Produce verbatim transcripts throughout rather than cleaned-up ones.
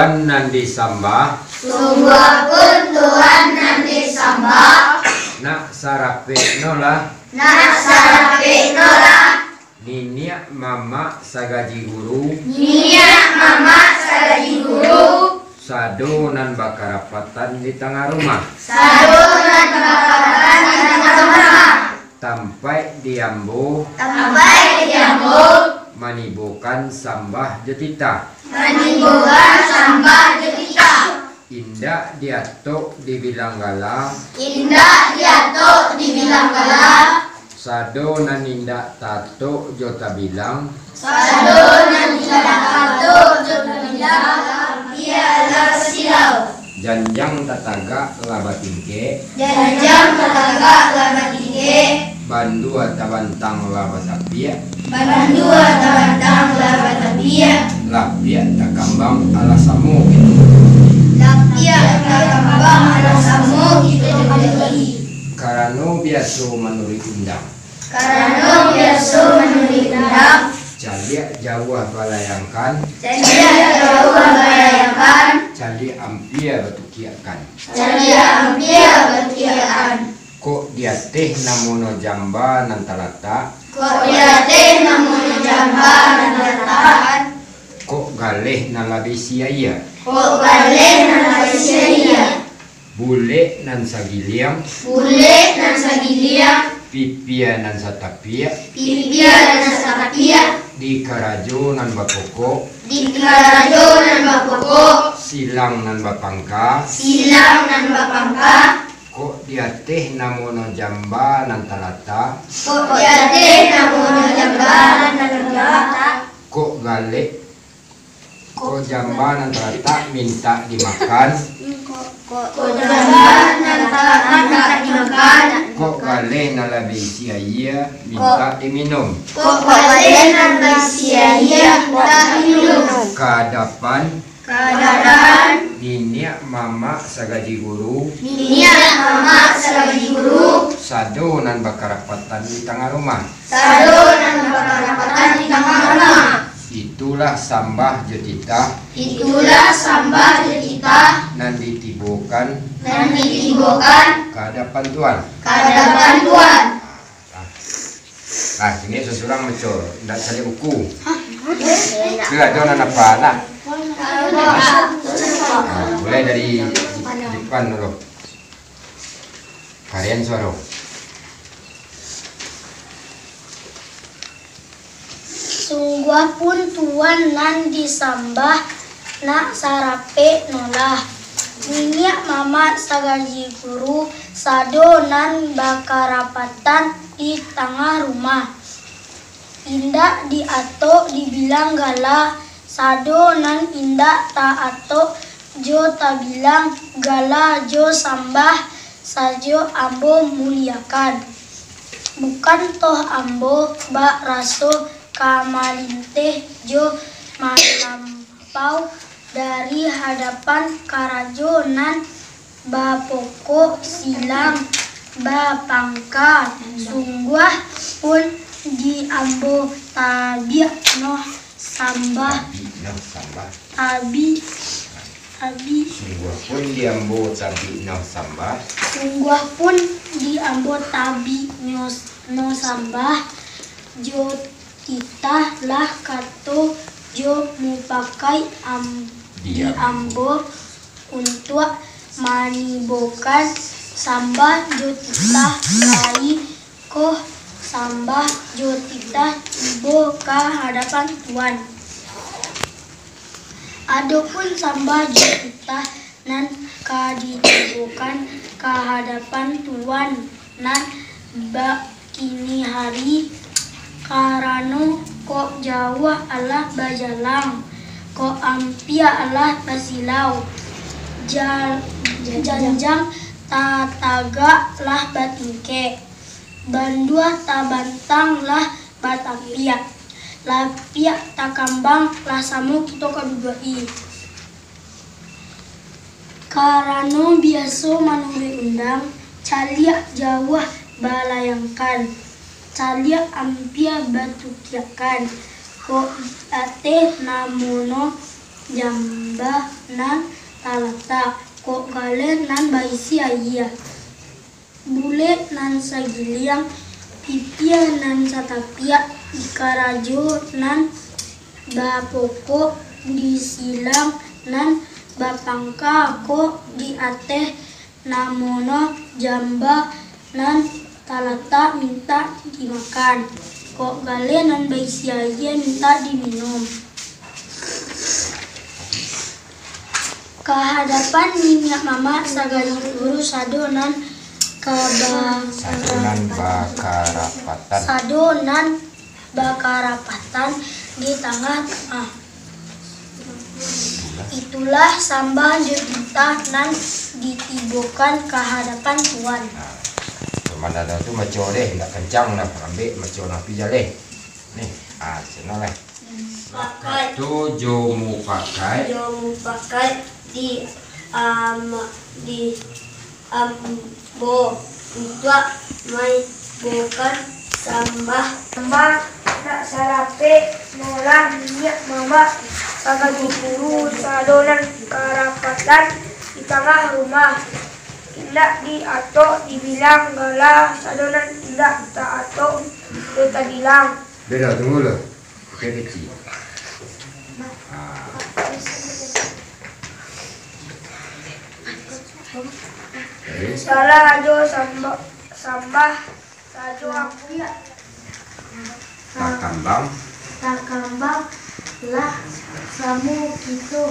Tuan nan disambah. Sungguahpun Tuan nan disambah. Nak sarapeknolah. Nak sarapeknolah. Niniak mamak sagaji guru. Niniak mamak sagaji guru. Sado nan bakarapatan di tangah rumah. Sado nan bakarapatan di tangah rumah. Tampaik di ambo. Tampaik di ambo. Manibokan sambah jo titah. Manibokan sambah jo titah. Indak diatok dibilang gala. Indak diatok dibilang gala. Sado nan indak taatok jo tabilang. Sado nan indak taatok jo tabilang, ampia lah silau. Janjang tatagak lah batingkek. Janjang tatagak lah batingkek. Bandua tabantang lah batapiak. Bandua tabantang lah batapiak. Lapiak takambang alah samo kito. Lapiak takambang alah samo kito jagoi. Karano biaso manuruik undang. Karano biaso manuruik undang. Caliak jauah balayangkan. Caliak jauah balayangkan. Caliak ampia batukiakkan. Caliak ampia batukiakkan. Kok di ateh namonyo jamba nan talatak. Kok di ateh namonyo jamba nan talatak. Kok galeh nan lah baisi aia. Kok galeh nan lah baisi aia. Bulek nan sagiliang. Bulek nan sagiliang. Pipia nan satapiak. Pipia nan satapiak. Di karajo nan bapokok. Di karajo nan bapokok. Silang nan bapangka. Silang nan bapangka. Kok di ateh namonyo jamba nan talatak. Kok di ateh namonyo jamba nan talatak. Kok galeh, kok jamba nan talatak mintak dimakan. Kok jamba nan talatak mintak dimakan. Kok galeh nan lah baisi aia mintak diminum. Kok galeh nan baisi aia mintak diminum. Ka adapan. Ka adapan. Niniak mamak sagaji guru. Niniak mamak sagaji guru. Sado nan bakarapatan di tangah rumah. Sado nan bakarapatan di tangah rumah. Itulah sambah jo titah. Itulah sambah jo titah. Nan ditibokan. Nan ditibokan. Ka adapan Tuan. Ka adapan Tuan. Nah, nah, kini surang-surang maco, ndak caliak buku. Hah? Kira ado nan apa, nah? Nah, mulai dari Ipan dulu. Karen suaro. Sungguahpun Tuan nan disambah, nak sarapeknolah. Niniak mamak sagaji guru, sado nan bakarapatan di tangah rumah. Indak diatok dibilang gala, sado nan indak taatok jo tabilang, gala jo sambah sajo ambo muliakan. Bukan toh ambo bak raso ka malinteh jo malampau dari hadapan karajo nan bapokok silang bapangka, sungguah pun di ambo tabik noh sambah. Tabik noh sambah. Tabi, tabi. Sungguah pun di ambo tabik noh sambah. Sungguah pun di ambo tabik nyo, noh sambah. Jo titah lah kato jo mupakai am-, di ambo untuak manibokan sambah jo titah, lai ko sambah jo titah tibo ka hadapan Tuan. Adopun sambah jo titah nan ka ditibokan ka hadapan Tuan nan bak kini hari, karano kok jauah alah bajalang, kok ampia alah basilau, ja-, janjang tatagak lah batingkek, bandua tabantang lah batapiak, lapiak takambang lah samo kito ka duduak-i. Karano biaso manuruik undang, caliak jauah balayangkan, caliak ampia batukiakkan, kok ateh namono jamba nan talatak, kok galeh nan baisi ayie, bulek nan sagiliang, pipia nan satapiak, di karajo nan bapokok, di silang nan bapangka, kok di ateh namono jamba nan talatak mintak dimakan, kok galeh nan baisi ayie mintak diminum. Ka hadapan niniak mamak sagalo guru sado nan kaba-, Sado nan bakarapatan. Sado nan bakarapatan di tangah rumah. Itulah sambah jo titah nan ditibokan ka hadapan Tuan. Nah, Tuan Mandano tu maco deh, indak kancang nah, ambek maco napi jaleh. Nih, ah, sinan lah. Pakai. Kato jo mupakai. Jo mupakai di, am, di ambo untuak maibokan sambah. Sambah nak sarapek nolah niniak mamak sagalo guru sado nan karapatan di tangah rumah. Indak diatok dibilang gala sado nan indak taatok jo tabilang. Beda, tunggu lo. Oke, kecil. Ah. Salah ajo sambah, sambah sajo ampiak. Takambang. Takambang lah samo kito.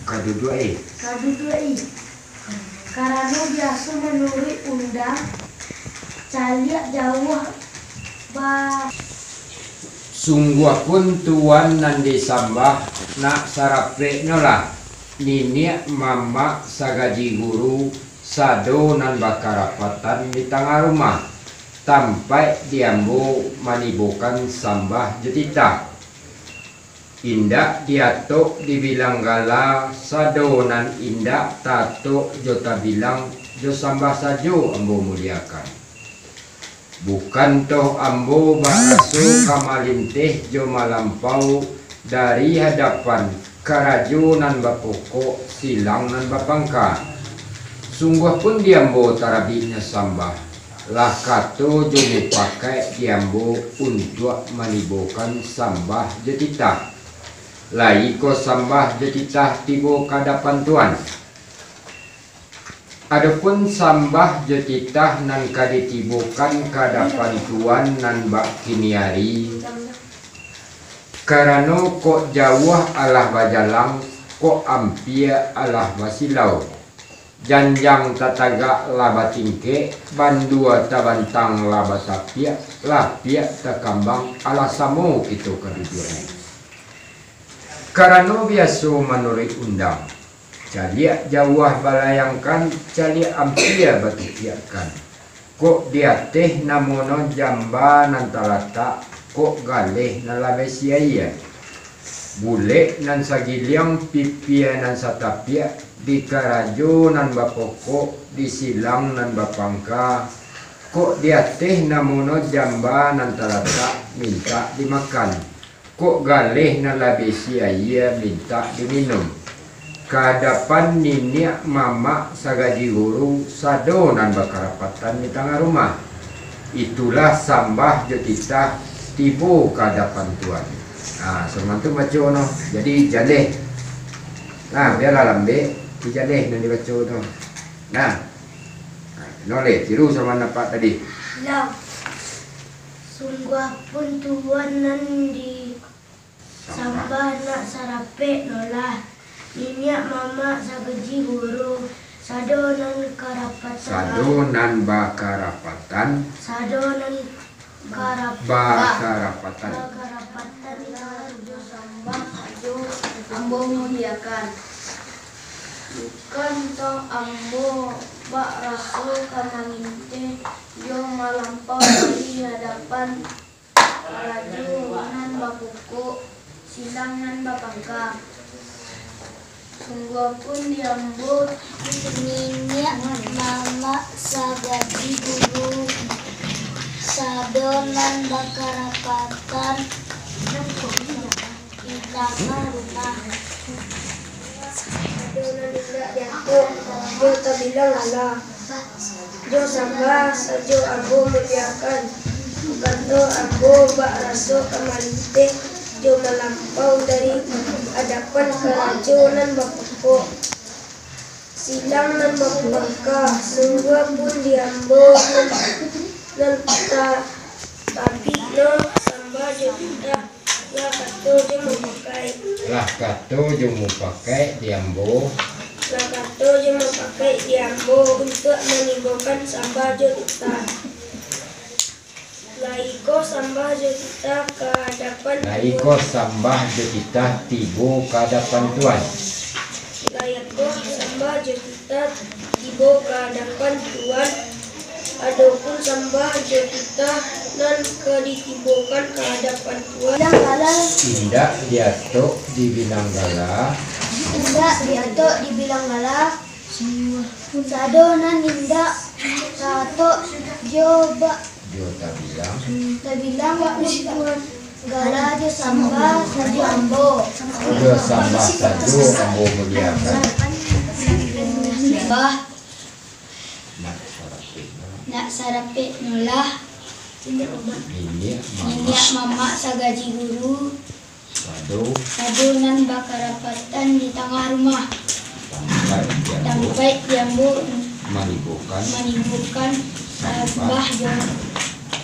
Kaduduak, eh. Kaduduak, eh. Karano biaso manuruik undang, caliak jauah ba- Sungguahpun Tuan nan disambah, nak sarapeknyolah niniak mamak sagaji guru sado nan bakarapatan di tangah rumah, tampaik di ambo manibokan sambah jo titah. Indak diatok dibilang gala, sado nan indak taatok jo tabilang, jo sambah sajo ambo muliakan. Bukan toh ambo baraso ka malinteh jo malampau dari hadapan karajo nan bapokok, silang nan bapangka. Sungguahpun di ambo tarabiknyo sambah, lah kato jo mupakaik di ambo untuak manibokan sambah jo titah. Lai ko sambah jo titah tibo ka adapan Tuan. Adopun sambah jo titah nan ka ditibokan ka adapan Tuan nan bak kini ari, karano kok jauah alah bajalang, kok ampia alah basilau. Janjang tatagak lah batingkek, bandua tabantang lah batapiak, lapiak takambang, alah samo kito kaduduaknyo. Karano biaso manuruik undang, caliak jauah balayangkan, caliak ampia batapiakkan. Kok di ateh namono jamba nan talatak, kok galeh nan lah baisi ayie. Bulek nan sagiliang, pipia nan satapiak, di karajo nan bapokok, di silang nan bapangka. Kok di ateh namono jamba nan talatak, mintak dimakan. Kok galeh nan lah baisi ayie mintak diminum. Ka adapan niniak mamak sagaji guru sado nan bakarapatan di tangah rumah. Itulah sambah jo titah tibo ka adapan Tuan. Ha, samantu baco no. Jadi jaleh. Nah, bialah lambek, tapi jaleh nan dibaco tu. Nah. Nah, no leh, tiru samo nampak tadi. Lah. Sungguahpun Tuan nan disambah nak sarapek nolah. Niniak mamak sagaji guru, sado nan karapatan. Sado nan bakarapatan. Sado nan karap-, bakarapatan. Bakarapatan. Sambah sajo ambo muliakan. Bukan toh ambo bak raso ka manginteh jo malampau dari hadapan karajo nan bapokok, silang nan bapangka. Sungguahpun di ambo niniak mamak sagaji guru, sado nan bakarapatan di tangah rumah. Diatok jo tabilang gala, jo sambah sajo ambo muliakan. Kato ambo bak raso ka malinteh jo malampau dari adapan karajo nan bapokok, silang nan bapangka, sungguah pun di ambo nan, nan ta-, tabik no sambah jo titah. Lah kato jo mupakaik. Lah kato jo mupakaik di ambo. Lah kato jo mupakaik di ambo untuak manibokan sambah jo titah. Lah iko sambah jo titah ka adapan Lah iko Tuan. Sambah jo titah tibo ka adapan Tuan. Lah iko sambah jo titah tibo ka adapan Tuan. Adopun sambah jo titah nan ka ditibokan ka adapan Tuan. Bilang gala. Indak diatok dibilang gala. Indak diatok dibilang gala. Sado nan indak taatok jo ba-, Jo tabilang. Tabilang gala jo sambah sajo ambo. Jo sambah sajo ambo muliakan. Sambah Nak sarapik no. Nak sarapik no lah. Niniak mamak. Niniak mamak sagaji guru. Sado. Sado nan bakarapatan di tangah rumah. Tampaik di ambo. Tampaik di ambo. Manibokan. Manibokan. Sambah. Sambah jo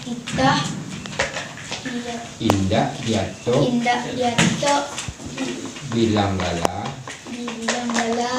titah. Iya. Indak diatok. Indak diatok. Bilang gala. Dibilang gala.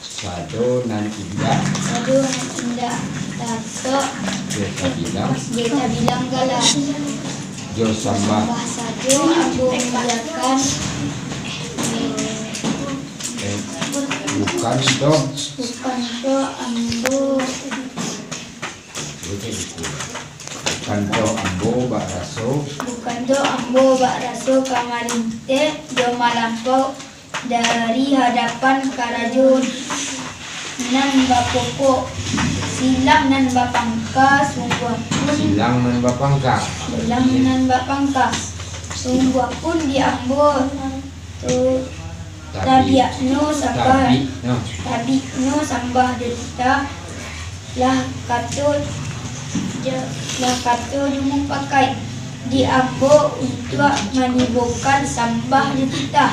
Sado nan indak. Sado nan indak taatok. Jo tabilang. Jo tabilang gala. Jo sambah. Sambah sajo ambo muliakan. Eh, bukan doh. Bukan doh ambo. Bukan doh ambo bak raso. Bukan doh ambo bak raso ka malinteh jo malampau dari hadapan karajo nan bapokok, silang nan bapangka, sungguah pun Silang nan bapangka. Silang nan bapangka, sungguah pun di ambo tu Tabi-, tabiak no sambah, tabik no. Tabik no sambah jo titah, lah kato jo, lah kato jo mupakaik di ambo untuak manibokan sambah jo titah.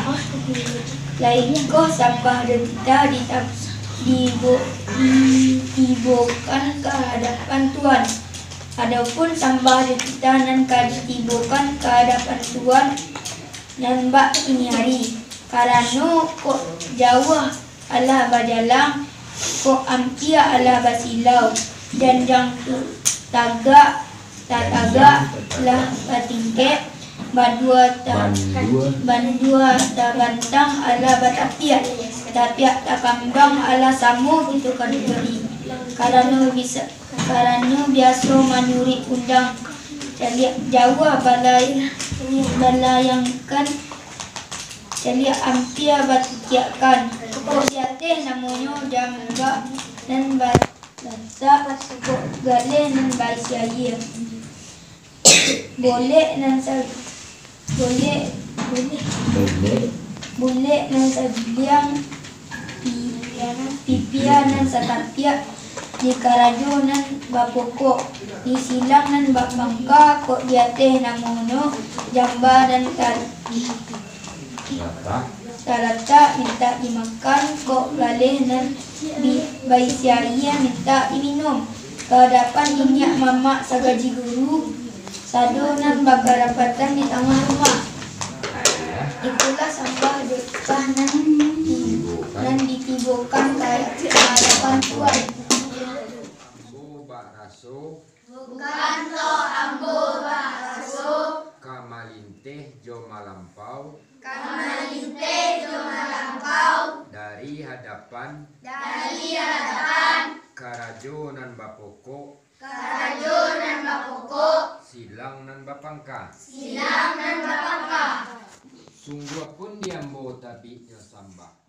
Lah iko sambah jo titah di ta-, dibo-, ditibokan ka adapan Tuan. Adopun sambah jo titah nan ka ditibokan ka adapan Tuan, nan bak kini ari. Karano kok jauah alah bajalang, kok ampia alah basilau, janjang tu tagak, tatagak lah batingkek, bandua ta-, Bandua. Bandua tabantang alah batapiak, tapiak takambang alah samo kito kaduduak. Karano bisa Karano biaso manuruik undang, caliak jauah balay-, balayangkan, caliak ampia batikiakkan. Kok di ateh namonyo jamba nan balatak, kok galeh nan baisi ayie. Bolek nan sa-, bolek, bolek, Bolek. Bolek nan sabiliang, pi-, pipia nan satapiak, di karajo nan bapokok, di silang nan bapangka, kok di ateh namonyo jamba nan ta-, Latak. Talatak mintak dimakan, kok galeh nan bi-, baisi ayie mintak diminum. Ka adapan niniak mamak sagaji guru, sado nan bakarapatan di tangah rumah. Itulah sambah jo titah nan di-, nan ditibokan ka, ka adapan Tuan. Ambo bak raso. Bukan tu ambo bak raso. Ka malinteh jo malampau. Ka malinteh jo malampau. Dari hadapan. Dari hadapan. Karajo nan bapokok. Karajo nan bapokok. Silang nan bapangka. Silang nan bapangka. Sungguah pun di ambo tabiknyo sambah.